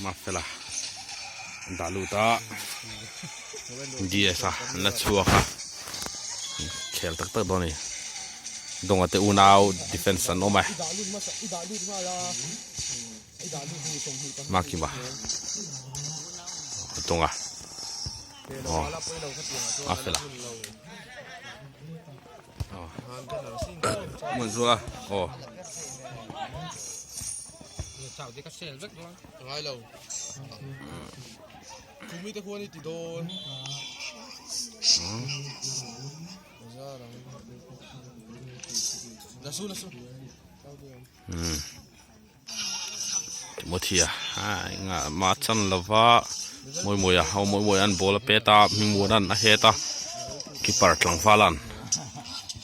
Mafela an dah lut a DS a an la chhuak a khel tak tak dawn a ni Dawnga te unau defence an awm e Makima Dawnga aw Mafela. Mun zual a aw. Timothya a engah mah a chan lova mawi mawi a aw mawi mawi an ball a pet a hming muan an a het a keeper tlangval an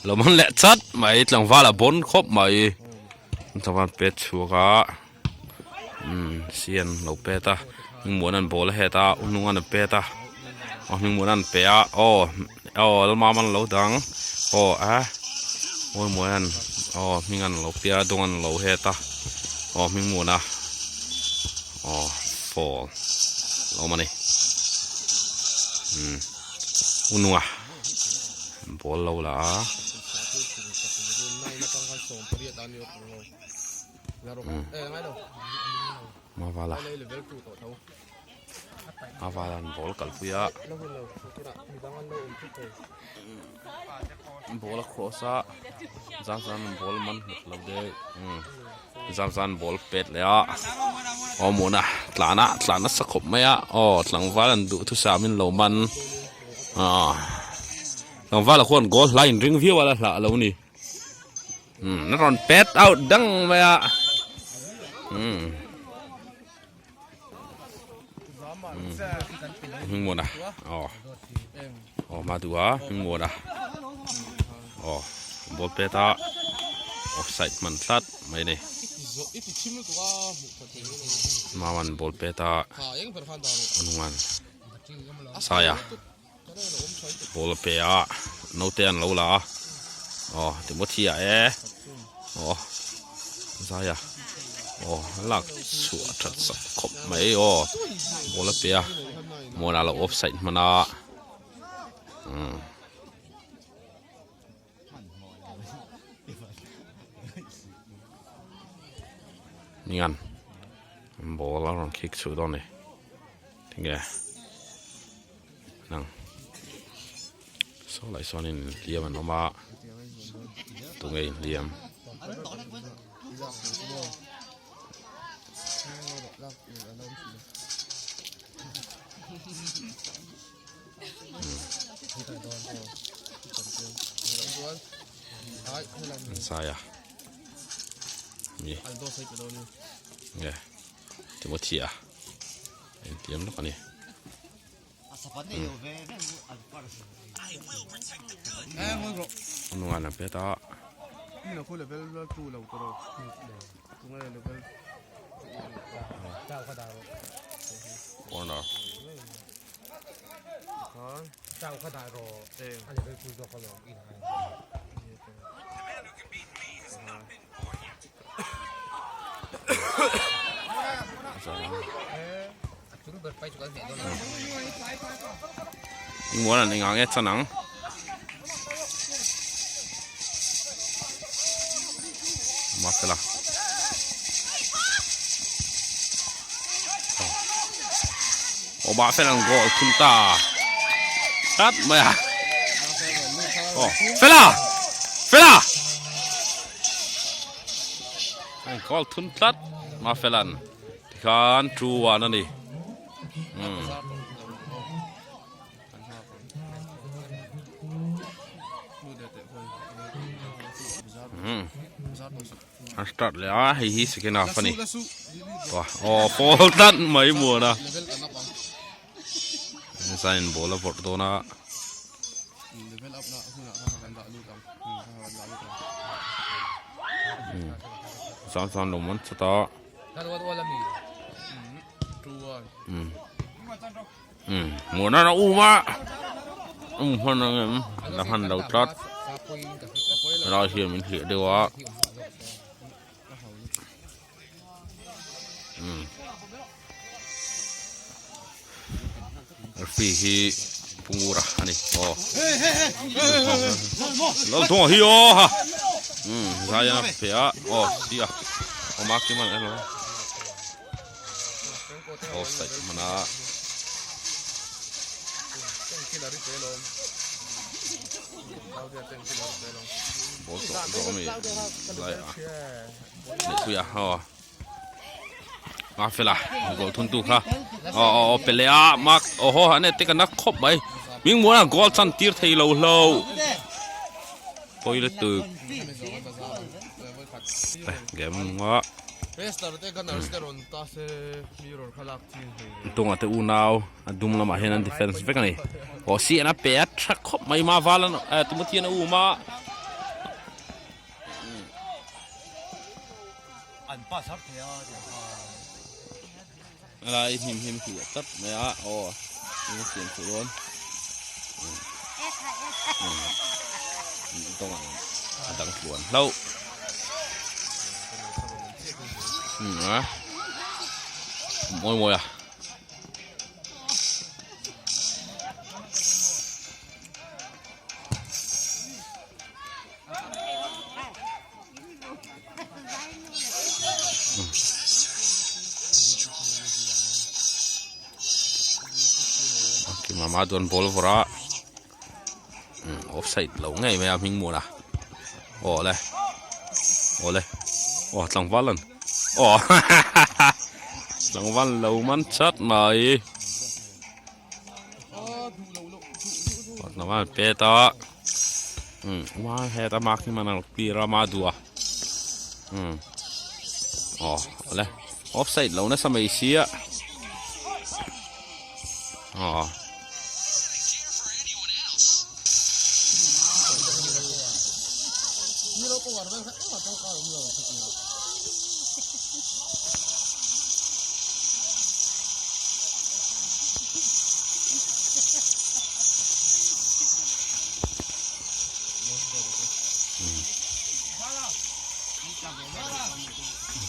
lo man leh chat mai tlangval a bawn khawp mai tlangval pet chhuak a umm sian lo pet a hming muan an ball a het a u hnung an pet a aw hming muan an pe a aw aw lalmam an lo dang aw a mawi mawi an aw hming an lo pia dawng an lo het a aw hming muan a aw fall a awm a ni umm u nunga ball lo la a. Mavala Mavala an ball kalpui a ball a cross a zan zan an ball man nghet lo deuh umm zan zan ball pet leh a aw mawna tlan a tlan nasa khawp mai a aw tlangval an duh thusam in lo man ah tlangval ah khuan goal hla in ring viau a la hlah lo a ni. Umm a rawn pet out dang mai a umm hmingmuana aw aw hma duh a hmingmuana aw ball pet a offside hman tlat mai a ni Mauan ball pet a a hnungan Saia. Ball a pe a naute an lo la a aw Timothy a e aw zai a aw lak chhuah that sak khawp mai aw ball a pe a muan a lo offside hman a umm. Ningan ball a rawn kick chhuh dawn a ni tinge nang saw lai sawnin hliam an awm a tunge inhliam. Sai a mi nge Timothy a engtiam lawk a ni a nunga pet a. Corner. Mual an engah nge chan ang. Mafela. Aw Mafela an goal thun ta. Tlat mai a. Aw Fela! Fela! An goal thun tlat Mafelan. Tikhan 2-1 a ni. Hmm. A start leh a hei hi second half a ni aw fall tlat mai muan a zain ball a vawrh dawn a zan zan lo man chawt a Muana a um a um hman ang em la hman lo tlat helai hian min hliah deuh a. Referee hi Pungura a ni aw Lalthunga hi aw ha um zai a pe a aw si a aw mak kim an elo offside hmana ball tawh zawh ami lai a lehpui a aw a fel a goal thun tu kha aw aw aw pe leh a mark aw haw a net te ka nak khawp mai hming muan a goal chan tir thei lo hlo pawi lutuk game nunga tunga te unau a dum lamah hian an defense vek a ni aw si an a pe a tha khawp mai ma val an Timothy an a um a. An pass har thei a tih kha. Lai hnim hnim khi a tlat mai a aw eng a siam theih dawn tawng ang a dang tluan hlauh a mawi mawi a. Mama chuan ball vawrh a offside lo ngei mai a hming muan a aw le aw le aw tlangval an aw tlangval lo man chat mai tlangval pet a. Um uai heta mark hi man a clear a ma duh a um aw awle offside lo nasa mai sia aw.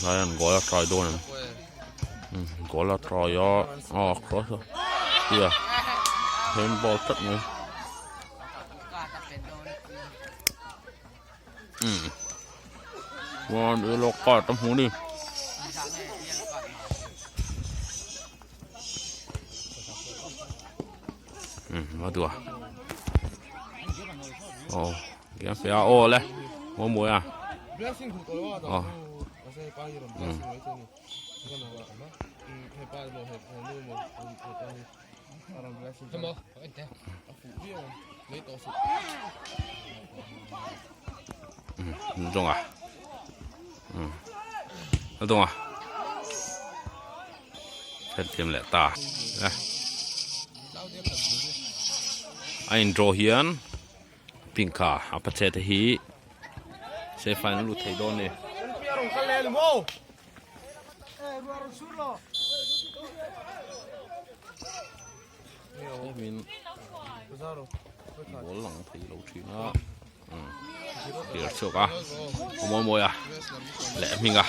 Lai an goal a try dawn em goal a try a ah cross a tia handball tlat mai one yellow card a hmu ni. Um a duh a aw tiang fe a aw le mawi mawi a aw um. Um dawng a um a dawng a. Hrethiam leh ta e a in draw hian pink a a pache te hi se final lut thei dawn ni. Min ball lang thei lo thin a. Tir chhuak a a mawi mawi a leh hming a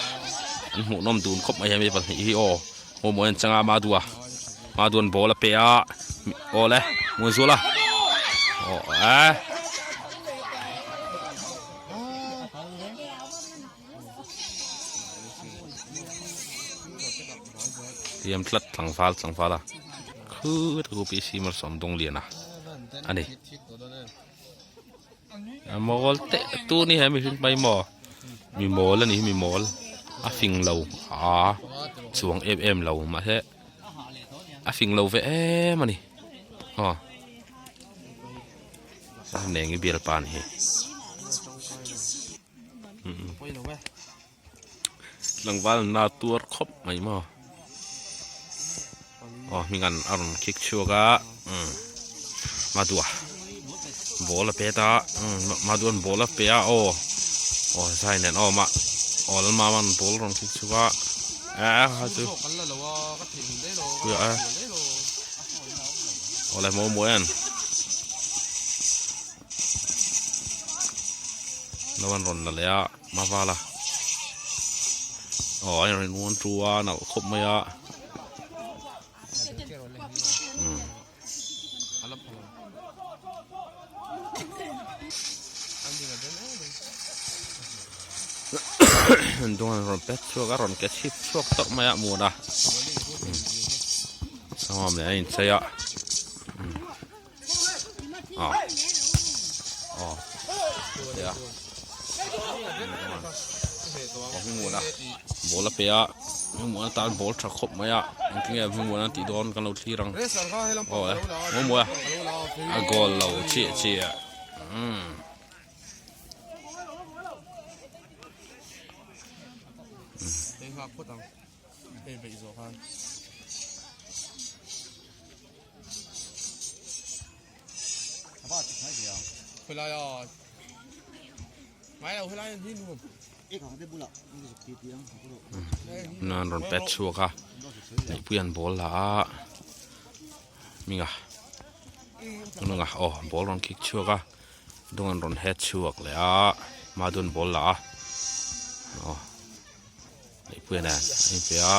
an hmuh nawm dun khawp mai hemi pahnih hi aw mawi mawi an chang a madua maduan ball a pe a aw le muanzuala aw eh Tiam tlat tlangval tlangval a khut a ku PC Malsawm Dawngliana a ni. A mawl teh tu ni he mihring mai maw mi mawl a ni hi mi mawl a fing lo a chuang em em lo mahse a fing lo ve em a ni aw neng i bialpa ni hi tlangval na tuar khawp mai maw aw hming an a rawn kick chhuak a umm madua ball a pet a umm madua'n ball a pe a aw aw zai nen aw mah aw lalmama'n ball a rawn kick chhuak a eh ha chu aw le mawi mawi an. No an rawn la leh a mavala aw a in rawn tu a nalh khawp mai a umm. Duan rawn pet chhuak a rawn ke chhip chhuak tawrh mai a hmun a sangam leh a inchei a ah aw tia hming a ball a pe a hming atan ball tha khawp mai a engtin nge hming an tih dawn kan lo thlir ang aw e mawi mawi a a goal lo chiah chiah umm. Nan rawn pet chhuak a neihpui an ball la a hminga hnunga aw ball rawn kick chhuak a dung an rawn head chhuak leh a madun ball la a aw. Neihpuia nen a inpe a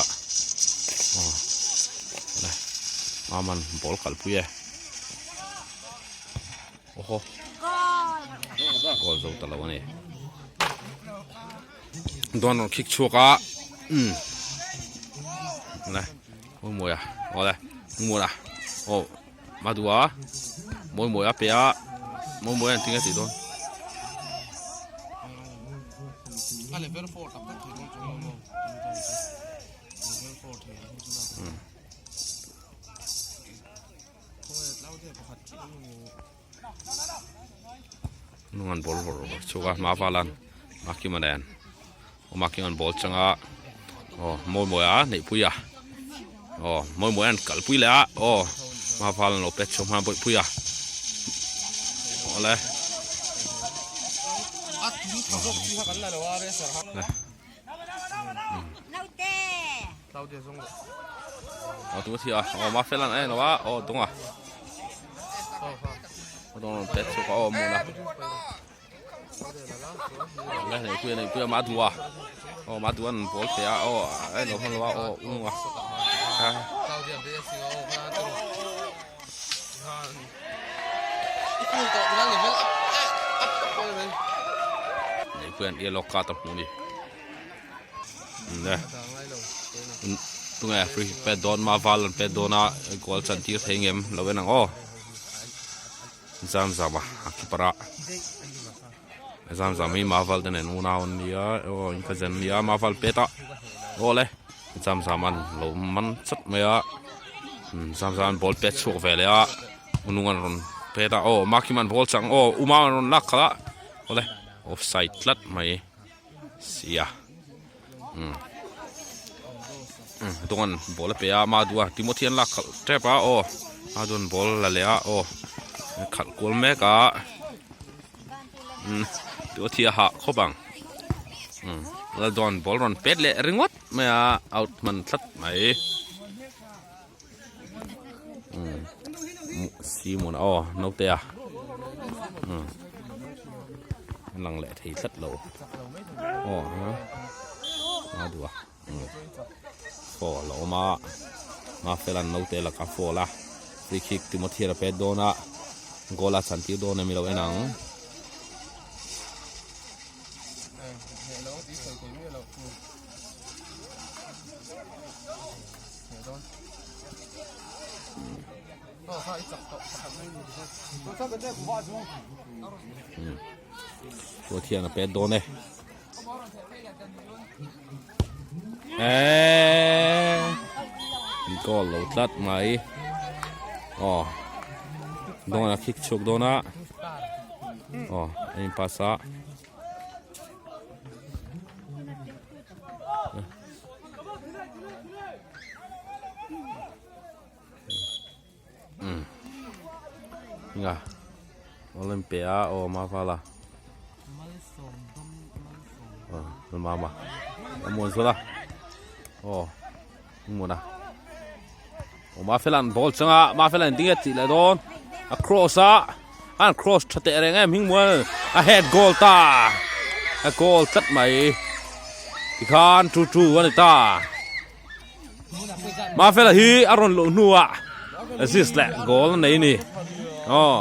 aw le Maman ball kalpui e awhaw goal zo ta lo a ni dawn rawn khik chhuak a umm le Mawimawia aw le Mawimawia aw Madua Mawimawia a pe a Mawimawia an tinge tih dawn. Nungan ball vawrh vawrh chhuak a hma valan Makima nen aw Makima'n ball chang a aw Mawimawia neihpui a aw Mawimawia an kalpui leh a aw hma valan lo pet chhuak hma bawihpui a awle aw tu thi a aw Mafelan a en lo a aw dunga dawng pet chhuak a aw hmun a. Neihpuia neihpuia Madua aw Madua an ball pe a aw a en lo hman lo a aw ung a Neihpuia an yellow card a hmuh a ni tunge free kick pet dawn Maval an pet dawn a goal chan tir thei ngem lo en ang aw. Zam zam a a keeper a zam zam hi maval te nen unau an nia aw in cousin an nia maval pet a aw le zam zam an lo man chat mai a zam zam an ball pet chhuak ve leh a unung an rawn pet a aw makim an ball chang aw uma an rawn lak khalh a aw le offside tlat mai sia. Dawn ball a pe a Madua Timothy an lak khalh tep a aw Madua'n ball la leh a aw khalh kual mek a Timothy a hah khawp ang Laldawn ball rawn pet leh ringawt mai a out hman tlat mai Simon aw naute a lang leh thei tlat lo aw a duh a foul a awm a Mafelan naute laka foul a free kick Timothy a pet dawn a goal a chhan tir dawn emi lo en ang. Thian a pet dawn e eeee goal lo tlat mai aw dawn a kick chhuak dawn a aw a in pass a. Nga Olympia aw Mavala aw mama amuan zula aw muna aw Mafelan ball changa Mafelan ding a tih leh dawn a cross a an cross tha teh reng em hming mual a head goal ta a goal tlat mai tikhan 2-2 a ni ta. Mafela hi a rawn luh hnuah assist leh goal a nei a ni aw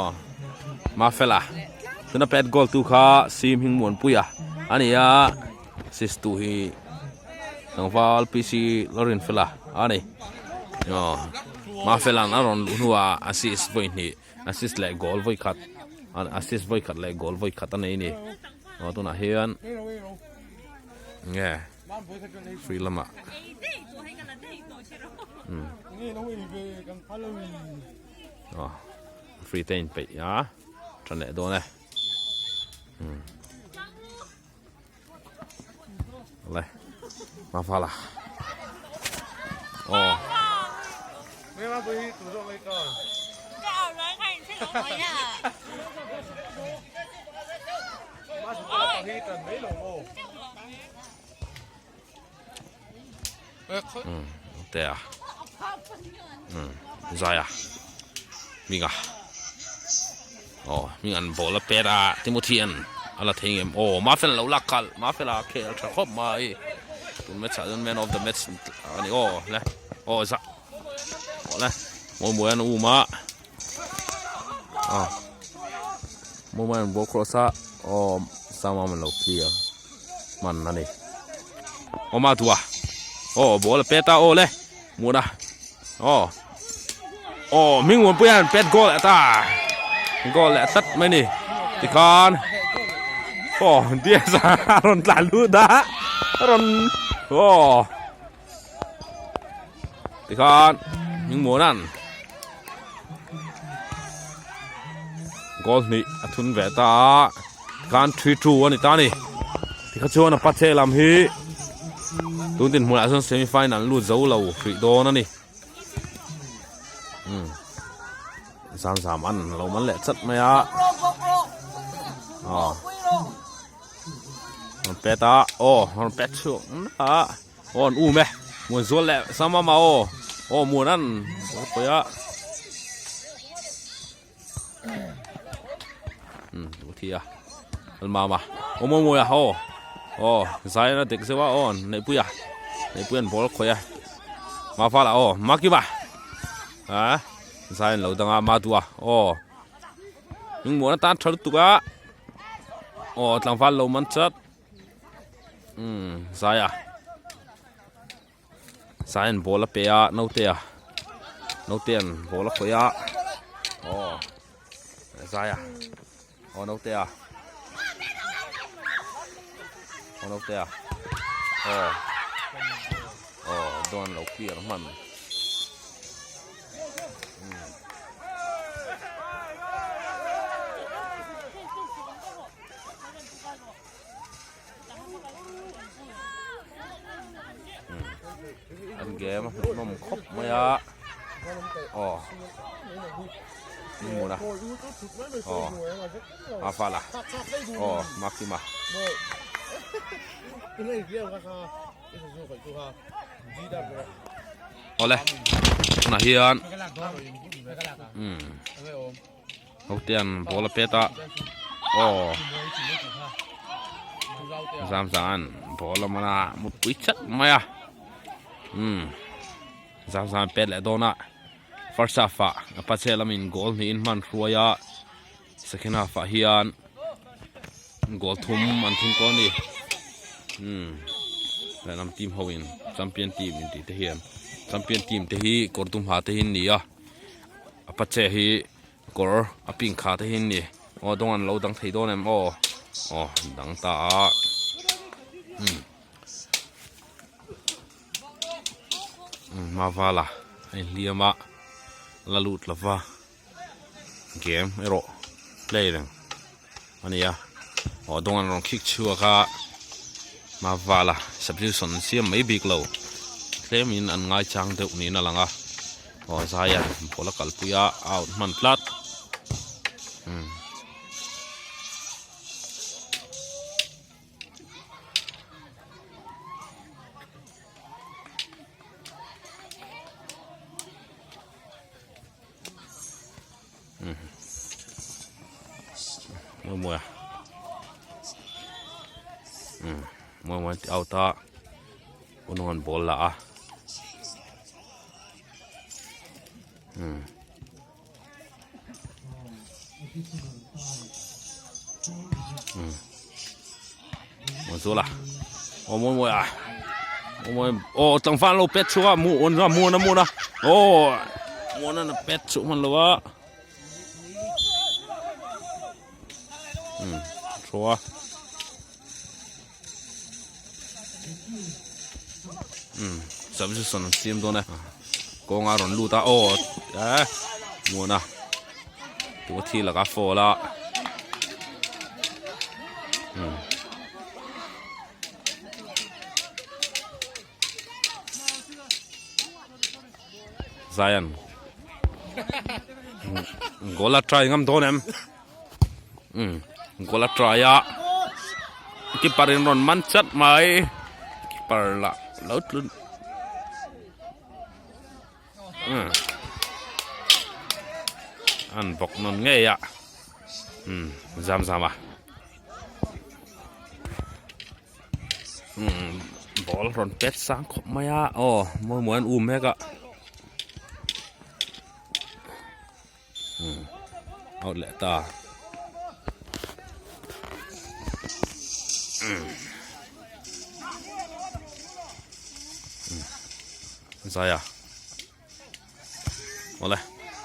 Mafela. Tuna pet goal tu kha Sim Hmingmuanpuia a ni a, assist tu hi tlangval PC Lawrinfela a ni. Aw Mafelan a rawn luh hnuah assist vawi hnih assist leh goal vawi khat assist vawi khat leh goal vawi khat a nei a ni. Aw tunah hian nge free lamah aw free te a inpeih a tha leh dawn e le mavala aw te a zai a hming a aw hming an ball a pet a Timothy an a la thei ngem aw Mafela lo lak khalh Mafela a khel tha khawp mai tun match ah chuan man of the match a ni aw le aw za aw le mawi mawi an um a aw mawi mawi an ball cross a aw Sama man lo clear hman a ni awm a duh a aw ball a pet a aw le hmuh na aw aw hming muanpui hian pet goal leh ta goal leh tlat mai ni tikhan aw Diaz a rawn tlan lut a a rawn aw tikhan hming muanan goal hnih a thun ve ta a tikhan 3-2 a ni ta a ni tikha chuan a pache lam hi tun din hmunah chuan semi final lut zo lo hrih dawn a ni umm zam zam an lo man leh chat mai a aw rawn pet a aw rawn pet chhuak a. Aw an um e muan zual leh sama ma aw aw muan an a pawi a um u thi a an mam a aw mawi mawi a aw aw zai a dek zeuh a aw neihpui a neihpui an ball khawih a mafal a aw makima a zai an lo dang a madua aw engmaw atan tha lutuk a aw tlangval lo man chat. Umm zai a zai an ball a pe a naute a naute an ball a khawih a aw zai a aw naute a aw naute a aw aw dawn lo clear hman. An game a hmuhnawm khawp mai a aw hmun a aw a fal a aw makima awle tunah hian umm. Hotean ball a pet a aw zam zan ball a man a mutpui chat mai a umm zam zan pet leh dawn a first half ah a pache lamin goal hnihin hman hruai a second half ah hian goal thum an thun tawh a ni umm lehlam team ho in champion team intih te hian champion team te hi kawr dum ha te hi an ni a. A pache hi kawr a pink kha te hi an ni aw dawng an lo dang thei dawn em aw aw dang ta a umm mavala a inhliam a la lut lova game erawh play reng a ni a aw dawng an rawn khik chhuak a mavala substitution an siam mai bik lo tlemin an ngaichang deuh niin a lang a aw zai a ball a kalpui a a out hman tlat umm. Mawi mawi a umm mawi mawi an ti out a unawng an ball la a umm. Muanzuala aw mawi mawi a aw mawi aw tlangval lo pet chhuak a mu a muan a muan a aw muan a pet chhuak hman lo a umm thu a umm substitution an siam dawn e kawng a rawn lut a aw eh muan a tuna thil laka fall a umm Zion goal a try ngam dawn em umm goal a try a keeper in rawn man chat mai keeper lah lo tlun umm an bawk nawn ngei a umm zam zam a umm ball rawn pet sang khawp mai a aw mawi mawi an um mek a umm out leh ta umm zai a. Awle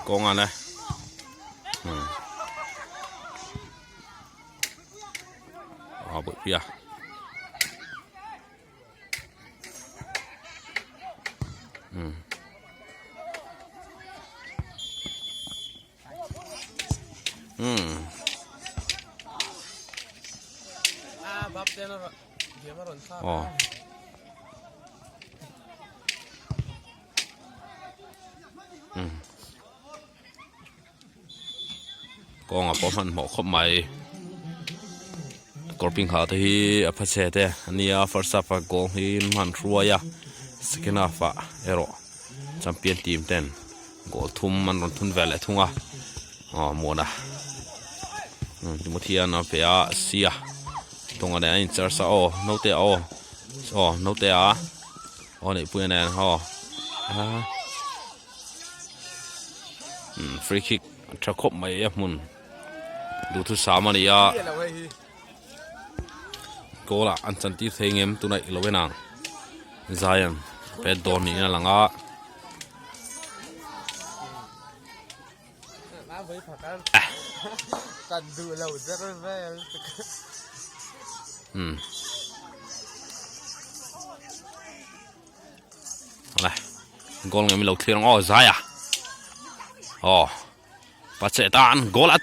kawng an e umm a bawih pui a umm umm aw. Kawnga pawh hmanhmawh khawp mai kawr pink ha te hi a pha chhe te a nia first half ah goal hi an hman hruai a second half ah erawh champion team ten goal thum an rawn thun ve leh thung a aw muana Timothy an a pe a sia tawnga nen an inchar sa aw naute aw aw naute a. Aw neihpui a nen haw umm free kick a tha khawp mai a hmun duhthusam a ni a goal ah an chan tir thei ngem tunah i lo en ang Zion pet dawn niin a lang a. Umm awle goal nge milo thlir ang aw zai a aw pa che tan goal a.